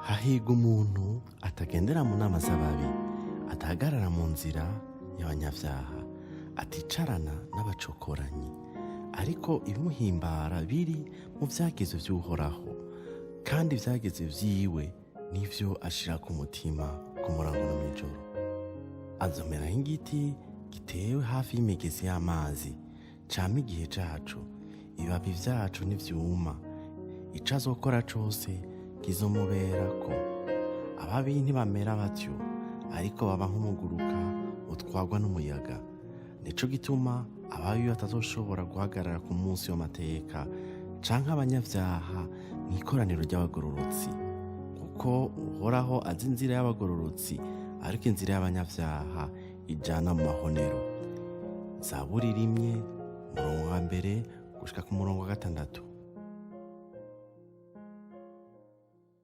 Hahirwa umuntu atagendera mu nama z'ababi, adahagarara mu nzira y'abanyabyaha, aticarana n'abacokoranyi, ariko ibimuhimbara biri mu vyagezo vy'Uhoraho, kandi ivyageze vyiwe nivyo ashira ku mutima ku murango no mw'ijoro. Azomera nk'igiti gitewe hafi y'imigezi y'amazi, cama igihe caco, ibibabi vyaco ntivyuma, ico azokora cose kizomuberako. Ababi ntibamera batyo, ariko baba nk'umuguruka utwarwa n'umuyaga. Nico gituma ababi batazoshobora guhagarara ku munsi w'amateka, canke abanyavyaha mw'ikoraniro ry'abagororotsi. Kuko Uhoraho azi inzira y'abagororotsi, ariko inzira y'abanyavyaha ijana mu mahonero. Zaburi 1, umurongo wa 1 gushika ku murongo wa 6.